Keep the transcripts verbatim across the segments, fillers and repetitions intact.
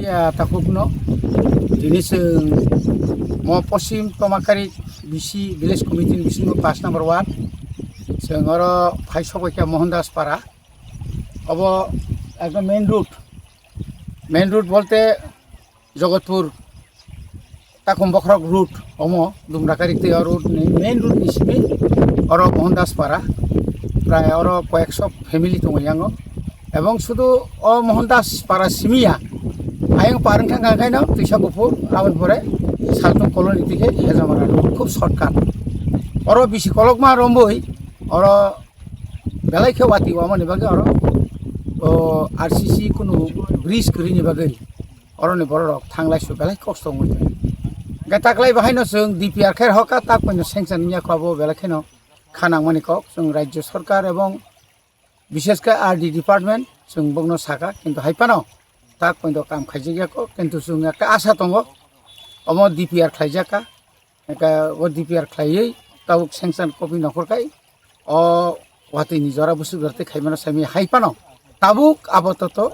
Ah, takhukno tini chwng mo Poschim Tomakari B C Village Committee ni bisingo pash number ward, chwng oro phai sokbaikha Mohandas Para. Obo ekdom main road, main road bolte Jogotpur Takhum Bokhorok road, omo Dumrakari tei o road ni main road ni simi oro Mohandas Para, prai oro koyekso family tongo yango. Ebong sudu o Mohandas Para simiya, ayang parang thang khaino Twisa Kuphur, aboni pore Saltung Colony tike Hejamara road, khub shortcut. Oro bisi kolokma romboi, oro belai khe wati wamani bagwi oro o R C C kunu bridge kwrwini bagwi. Oroni bororok thanglai su belai kosto wngwi tongo. Hwnkhe taklai bahaino chwng D P R khe hoka tak poino sanction wngya kho abo belai kheno kha nangmani kok. Chwng Rajya Sarkar ebong bishesh khe R D department chwng bokno saka, kintu hai phano tak poino kam khaijak ya kho, kintu chwng ekta asa tongo omo D P R khlaijak kha. Hwnkhe o D P R khlaiwi tabuk sanction copy nokhor khai o watwi ni jora busuk jora tei khaimano saimanya hai phano tabuk abo toto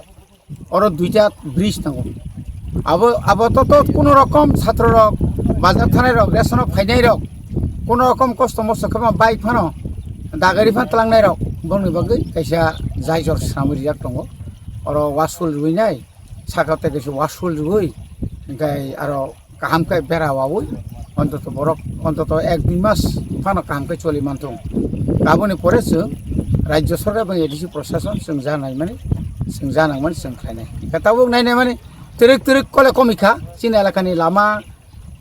oro duita bridge tongo. Abo, abo toto kuno rokom chhatro rok, bazar thanai rok, ration rok phainai rok, kuno rokom kosto mosto khe ma bai phano dagari phan tlangnai rok bongni bagwi kaisa jaijor swnamwi rijak tongo. Oro wasul rwinai, saka tei kaisa wasul rwui, hwnkhe aro kaham khe bera waui, ontoto borok, ontoto ek dui mas phano kaham khe choli manthung. Aboni pore chwng Rajya Sarkar bai A D C Prashason chwng ja naimani, chwng ja nangmani chwng khlainai. Hwnkhe tabuk nainai mani twrwk twrwk kole komikha, chini elakani lama,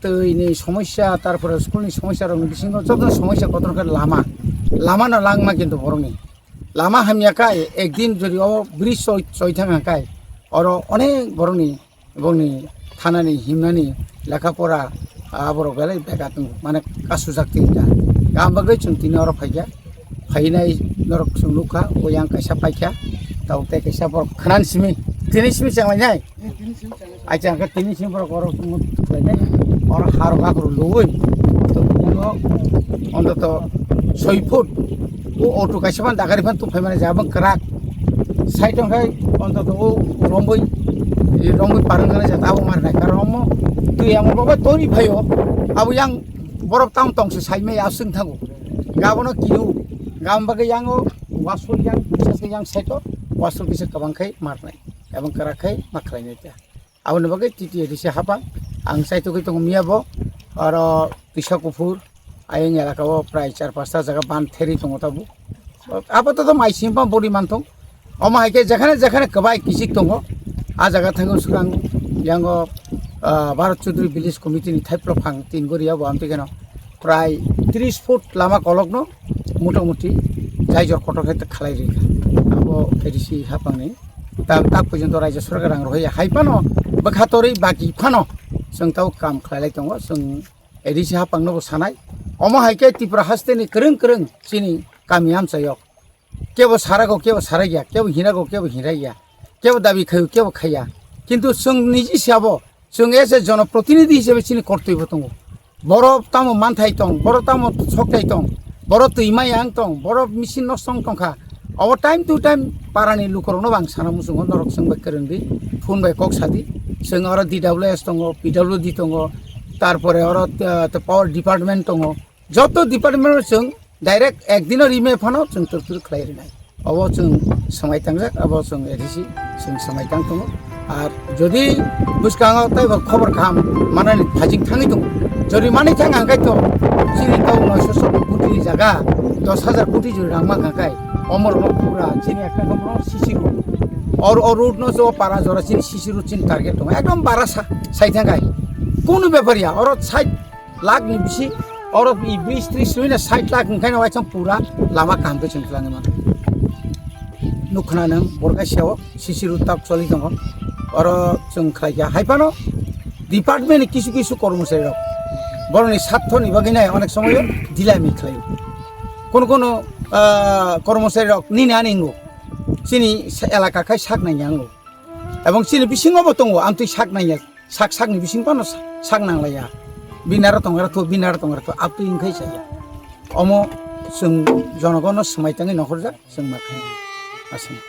twi ni somosya, tarpore school ni somosya rokni bisingo joto somosya kotor khe lama, lama no langma kintu borokni. Lama hamya khe, ekdin jodi o bridge choi, choi thang khe, oro onek borokni, bongni thanani, himnani, lekha pora, ah, borok belai beka tongo, mane kasujak tini da. Gam bagwi chwng tini oro phaikha, phainai norok chwng nukha, oyang kaisa paikha, tao tei kaisa borok khwnani simi, tini simi chenglainai. Acha, hwnkhe tini simi borok oro chwng khlainai, oro harok akhoro luwi, to, ontoto soi foot, o auto kaisa phan dagari phan tuphaimani jabang kwrak. Side hwnkhe ontoto o romboi, e romboi parwng gana jata abo mar nai, karon omo twi amo babai tori phaio, abo yang borok tamo tongse saimai aswng thango. Gabono kiu, gam bagwi yango wasol yang, bisas khe yang side o, wasol kisa kwbang khai mar nai, ebong kwrak khai ma khlai nai ta. Aboni bagwi T T A D C hapang ang chaitugwi tongo miya bo, oro Twisa Kuphur ayang elaka o prai char pasta jaga ban theri tongo tabuk. Apato to mai sim pang bori manthung. Omo hai khe jekhane jekhane kwbai kichik tongo. A jaga thango swkang yango, ah, Bharat Chaudhary Village Committee ni thaiplok phang tin gori abo amtwi kheno prai tris foot lama kolokno motamuti jaijor kotor khe khlai rikha. Abo A D C hapangni ta-, tak porjonto Rajya Sarkar rang rohorya hai phano bwkha torwi baki phano chwng tabo kam khlailai tongo, chwng A D C hapangno bo sanai. Omo hai khe Tripura hasteni kwrwng kwrwng chini kami amchaio kebo sarago, kebo saraiya, kebo hinago, kebo hinraiya, kebo dabi khaio, kebo khaiya. Kintu chwng niji se abo, chwng as a jonoprotinidhi hisabe chini kortoi bo tongo. Borok tamo manthai tong, borok tamo sokthai tong, borok twi maya wng tong, borok machine nosto wng tongkha. Obo time to time parani lukurokno bo ang sana muchungo, norok chwng bai kwrwngdi, phone bai kok sadi. Chwng oro D W S tongo, P W D tongo, tarpore oro, ah, power department tongo. Joto department o chwng direct ekdino rimai phano chwng twrwk twrwk khlai rwnai. Obo chwng swmai tangjak, abo chwng A D C chwng swmai tang tongo. Ar jodi bwskango teibo khobor kaham manani phajing thangwi tongo, jodi manwi thang hangkai to chini tau noisho sotto koti ni jaga dos hajar koti jodi rang mang hangkai, omorno pura chini ekta khobor C C road. Or o road no jo para jora chini C C road chini target tongo, ekdom bara sa-, sai thangkai. Kunu bepar ya, oro side lakh ni bisi, oro i bris tris rwina sait lakh wngkhaino waisang pura lama kaham khe chwng twlangwi mano. Nukhna nang borok kaisa o C C road tak choli tongo. Oro chwng khlai kha hai phano department ni kisu kisu kormochari rok borokni sartho ni bagwi nai onek somoyo dilami khlaio. Kono kono, ah, kormochari rok nini ani wngo, chini elaka khai sak nangya wngo. Ebong chini bisingo bo tongo, amtwi sak nangya, sak sakni bising phano sa-, sak nanglaiya. Binaro tongkha to, binaro tongkha to, amtwi wngkhai chaya. Omo chwng jonogono swmai tangwi nokhorjak, chwng ma khainai. Aswk.